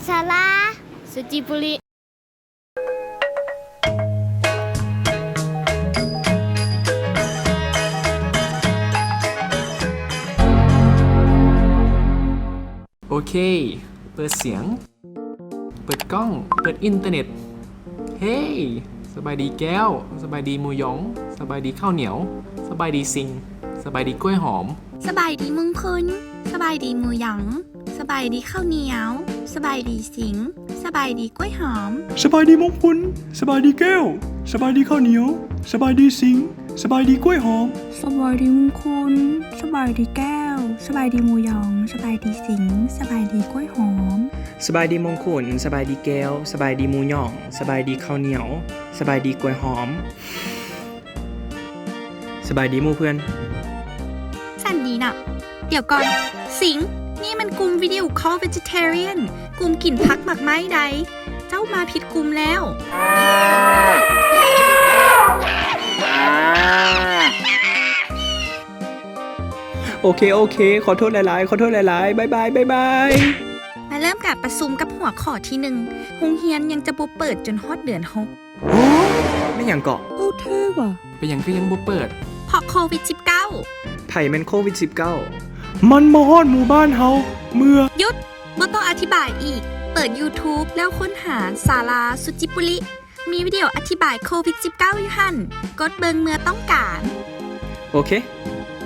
ສາລາ ສຸຈິປຸລິ. ໂອເຄ ເປີດສຽງ ເປີດກ້ອງ ເປີດອິນເຕີເນັດ. ເຮ ສະບາຍດີແກ້ວ ສະບາຍດີໝູຢອງ ສະບາຍດີເຂົ້າໜຽວ ສະບາຍດີຊິງ ສະບາຍດີກ້ວຍຫອມ. ສະບາຍດີມົງຄຸນ ສະບາຍດີໝູຢອງ ສະບາຍດີເຂົ້າໜຽວ ສະບາຍດີຊິງ ສະບາຍດີກ້ວຍຫອມ. ສະບາຍດີມົງຄຸນ ສະບາຍດີແກ້ວ ສະບາຍດີເຂົ້າໜຽວ ສະບາຍດີຊິງ ສະບາຍດີກ້ວຍຫອມ. ສະບາຍດີມົງຄຸນ ສະບາຍດີແກ້ວ ສະບາຍດີໝູຢອງ ສະບາຍດີຊິງ ສະບາຍດີກ້ວຍຫອມ. ສະບາຍດີມົງຄຸນ ສະບາຍດີແກ້ວ ສະບາຍດີໝູຢອງ ສະບາຍດີເຂົ້າໜຽວ ສະບາຍດີກ້ວຍຫອມ. ສະບາຍດີໝູ່ເພື່ອນ. ສັນດີເນາະ. ດຽວກ່ອນ ຊິງ ນີ້ມັນກຸ່ມວິດີໂອຄໍເວຈິເທຣຽນ ກຸ່ມກິນຜັກໝາກໄມ້ໃດ. ເຈົ້າມາຜິດກຸ່ມແລ້ວ. ໂອເຄ ໂອເຄ ຂໍໂທດຫຼາຍໆ ຂໍໂທດຫຼາຍໆ ບາຍບາຍ ບາຍບາຍ. ມາເລີ່ມການປະຊຸມກັບຫົວຂໍ້ທີໜຶ່ງ ໂຮງຮຽນຍັງຈະບໍ່ເປີດຈົນຮອດເດືອນຫົກ. ໂອ້ ແມ່ນຫຍັງເກາະ? ໂອ້ ເທ່ວ່ະ. ເປັນຫຍັງຄືຍັງບໍ່ເປີດ? ເພາະໂຄວິດສິບເກົ້າ. ໃຜແມ່ນໂຄວິດສິບເກົ້າ? ມັນມາຮອດໝູ່ບ້ານເຮົາເມື່ອ. ຢຸດ! ບໍ່ຕ້ອງອະທິບາຍອີກ. ເປີດຢູທູບແລ້ວຄົ້ນຫາສາລາ ສຸຈິປຸລິ. ມີວິດີໂອອະທິບາຍໂຄວິດສິບເກົ້າຢູ່ຫັ້ນ. ກົດເບິ່ງເມື່ອຕ້ອງການ. ໂອເຄ.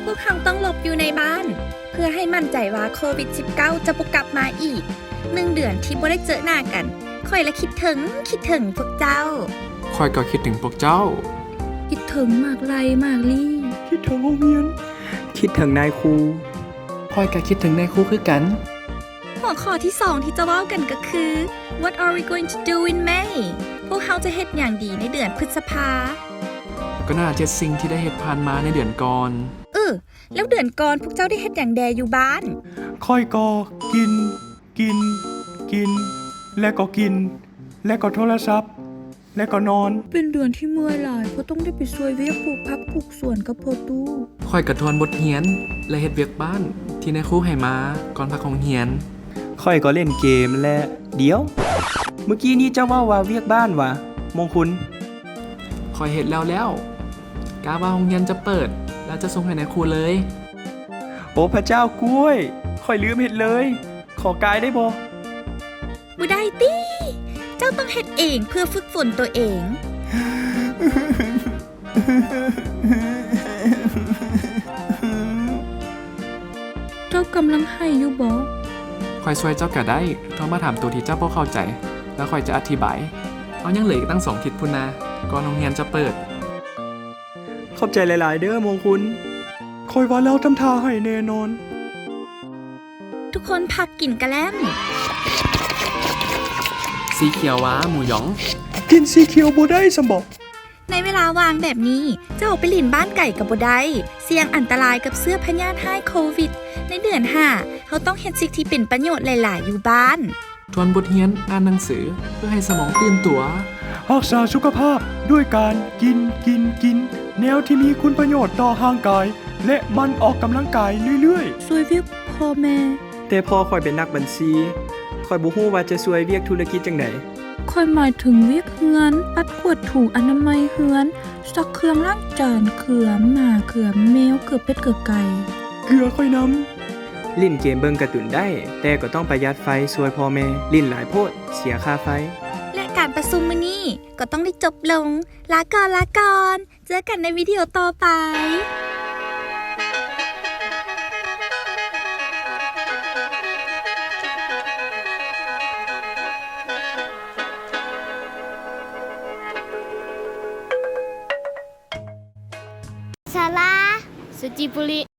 ພວກເຮົາຕ້ອງຫຼົບຢູ່ໃນບ້ານ ເພື່ອໃຫ້ໝັ້ນໃຈວ່າໂຄວິດສິບເກົ້າຈະບໍ່ກັບມາອີກ. ໜຶ່ງເດືອນທີ່ບໍ່ໄດ້ເຈີໜ້າກັນ, ຂ້ອຍລະຄິດເຖິງ, ຄິດເຖິງພວກເຈົ້າ. ຂ້ອຍກໍຄິດເຖິງພວກເຈົ້າ. ຄິດເຖິງໝາກໄລ່, ໝາກລີ້. ຄິດເຖິງໂຮງຮຽນ. ຄິດເຖິງນາຍຄູ. ຂ້ອຍກໍຄິດເຖິງນາຍຄູຄືກັນ. ຫົວຂໍ້ທີສອງທີ່ຈະເວົ້າກັນກໍຄື What are we going to do in May? ພວກເຮົາຈະເຮັດຫຍັງດີໃນເດືອນພຶດສະພາ? ກໍໜ້າຈະເຮັດສິ່ງທີ່ໄດ້ເຮັດຜ່ານມາໃນເດືອນກ່ອນ. ເອີ ແລ້ວເດືອນກ່ອນພວກເຈົ້າໄດ້ເຮັດຫຍັງແດ່ຢູ່ບ້ານ? ຂ້ອຍກໍກິນ, ກິນ, ກິນ ແລ້ວກໍກິນ ແລ້ວກໍໂທລະສັບ ແລ້ວກໍນອນ. ເປັນເດືອນທີ່ເມື່ອຍຫຼາຍ ເພາະຕ້ອງໄດ້ໄປຊ່ວຍວຽກປູກຜັກປູກສວນກັບພໍ່ຕູ້. ຂ້ອຍກໍທວນບົດຮຽນ ແລະ ເຮັດວຽກບ້ານທີ່ນາຍຄູໃຫ້ມາກ່ອນພັກໂຮງຮຽນ. ຂ້ອຍກໍຫຼິ້ນເກມ ແລະ ດຽວ ມື້ກີ້ນີ້ເຈົ້າເວົ້າວ່າວຽກບ້ານຫວາ ມົງຄຸນ? ຂ້ອຍເຮັດແລ້ວແລ້ວ. ກະວ່າໂຮງຮຽນຈະເປີດ ແລ້ວຈະສົ່ງໃຫ້ນາຍຄູເລີຍ. ໂອ ພະເຈົ້າກ້ວຍ! ຂ້ອຍລືມເຮັດເລີຍ. ຂໍກາຍໄດ້ບໍ່? ບໍ່ໄດ້ຕິ. ເຈົ້າຕ້ອງເຮັດເອງເພື່ອຝຶກຝົນຕົວເອງ. ເຈົ້າກຳລັງໄຫ້ຢູ່ບໍ? ຂ້ອຍຊ່ວຍເຈົ້າກະໄດ້. ໂທມາຖາມໂຕທີ່ເຈົ້າບໍ່ເຂົ້າໃຈ ແລ້ວຂ້ອຍຈະອະທິບາຍ. ເຮົາຍັງເຫຼືອອີກຕັ້ງສອງທິດພຸ້ນນາ ກ່ອນໂຮງຮຽນຈະເປີດ. ຂອບໃຈຫຼາຍໆເດີ ມົງຄຸນ. ຂ້ອຍວ່າລາວທຳທ່າໄຫ້ແນ່ນອນ. ທຸກຄົນພັກກິນກະແລັມ. ສີຂຽວຫວາ ໝູຢອງ? ກິນສີຂຽວບໍ່ໄດ້ຊຳບໍ? ໃນເວລາວ່າງແບບນີ້ ຈະອອກໄປຫຼິ້ນບ້ານໄກກໍບໍ່ໄດ້, ສ່ຽງອັນຕະລາຍກັບເຊື້ອພະຍາດຮ້າຍໂຄວິດ. ໃນເດືອນຫ້າ ເຮົາຕ້ອງເຮັດສິ່ງທີ່ເປັນປະໂຫຍດຫຼາຍໆຢູ່ບ້ານ. ທວນບົດຮຽນ, ອ່ານໜັງສື ເພື່ອໃຫ້ສະໝອງຕື່ນຕົວ. ຮັກສາສຸຂະພາບດ້ວຍການກິນ, ກິນ, ກິນ ແນວທີ່ມີຄຸນປະໂຫຍດຕໍ່ຮ່າງກາຍ ແລະ ໝັ່ນອອກກຳລັງກາຍເລື້ອຍໆ. ຊ່ວຍວຽກພໍ່ແມ່. ແຕ່ພໍ່ຂ້ອຍເປັນນັກບັນຊີ, ຂ້ອຍບໍ່ຮູ້ວ່າຈະຊ່ວຍວຽກທຸລະກິດຈັ່ງໃດ. ຂ້ອຍໝາຍເຖິງວຽກເຮືອນ, ປັດກວາດຖູອະນາໄມເຮືອນ, ຊັກເຄື່ອງລ້າງຈານ, ເກືອໝາ, ເກືອແມວ, ເກືອເປັດ, ເກືອໄກ່. ເກືອຂ້ອຍນຳ. ຫຼິ້ນເກມເບິ່ງກາຕູນໄດ້, ແຕ່ກໍຕ້ອງປະຢັດໄຟ, ຊ່ວຍພໍ່ແມ່, ຫຼິ້ນຫຼາຍໂພດ, ເສຍຄ່າໄຟ. ແລະ ການປະຊຸມມື້ນີ້ກໍຕ້ອງໄດ້ຈົບລົງ. ລາກ່ອນ, ລາກ່ອນ. ເຈີກັນໃນວິດີໂອຕໍ່ໄປ. ສາລາ ສຸຈິປຸລິ.